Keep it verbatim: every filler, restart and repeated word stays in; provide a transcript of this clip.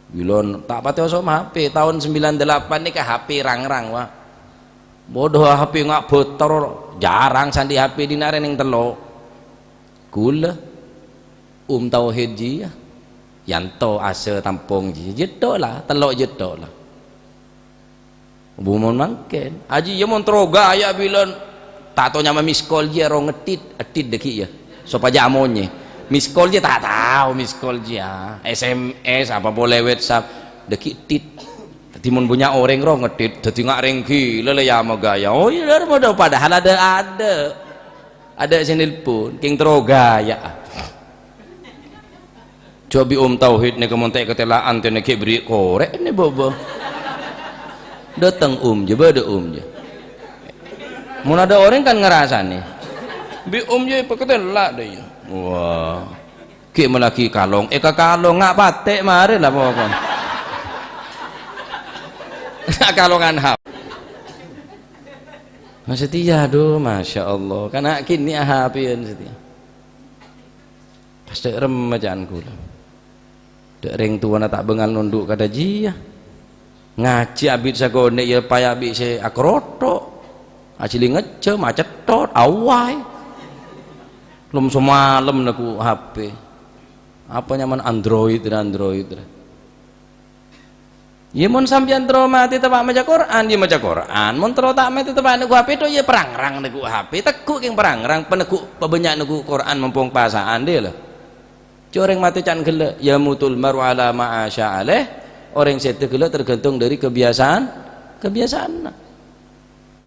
Bilân ta' patè osom H P, taon sembilan delapan nèka H P rang-rang, wa. Bâdâ H P nga' bâter, jhârâng sandhi H P dinarè neng tello'. Ghulâ, Om Tauhid jiyâ, Yanto, Asa, Tampong jiyâ, jiyâ tho' la, tello' jiyâ tho' la. Bu mon mangkèn. Ajiyâ mon terro ghâjâ bilân. Ta' tao nyamana miss call jiyâ ro ngettit, ettit dâgghi' yâ. Sopajâ amonyè. Miss call jiyâ ta' tao miss call jiyâ. S M S apa polè WhatsApp. Dâgghi' tit. Dâddhi mon bânnya' orèng ro ngettit. Dâddhi nga' rèng ghilâ la yâ maghâjâ. Oh iyâ, padahal adâ'-adâ'. Adâ' sè nelpon. Kèng terro ghâjâ. Jhâ' bi' Om Tauhid nèka mon ta' katella'an tènè ghi' bherri' korè' nè bâbâ. Dâteng Om jiyâ, bâdâ Om jiyâ. Mon adâ' orèng kan ngarasanè. Bi' Om jiyâ èpakatella' dâ' iyâ. Wah. Ghi' malaghi kalong, èkakalong, nga' patè' marè la pokok. Kalongan hap. Nah, satèya, aduh, Masya Allah. Kana' kènè' ahapèyan satèya. Pas dâ' remma ca'na ghulâ. Dâ' rèng towana ta' bângal nondhu' ka dâjiyâ. Ngajhi abit sakonè' yâ paè abit sè akrotho'. Ajhilingngejjhâ, macetthot, awai. Lom samalem nèko H P. Apa nyamana Android, Android. Yâ, mon sampèyan terro matè teppa' maca Qur'an, yâ maca Qur'an. Mon terro ta' matè teppa' neggu' H P, tho' yâ parangrang neggu' H P. Tegghu' kèng parangrang, paneggu' pabânnya' neggu' Qur'an mompong pasa'an, dhi la. Jhâ' orèng matè can ghellâ', yamutul mar'u ala ma asya alaih. Orèng sèdhâ ghellâ' tergantung dâri kebiasaan, kebiasaanna.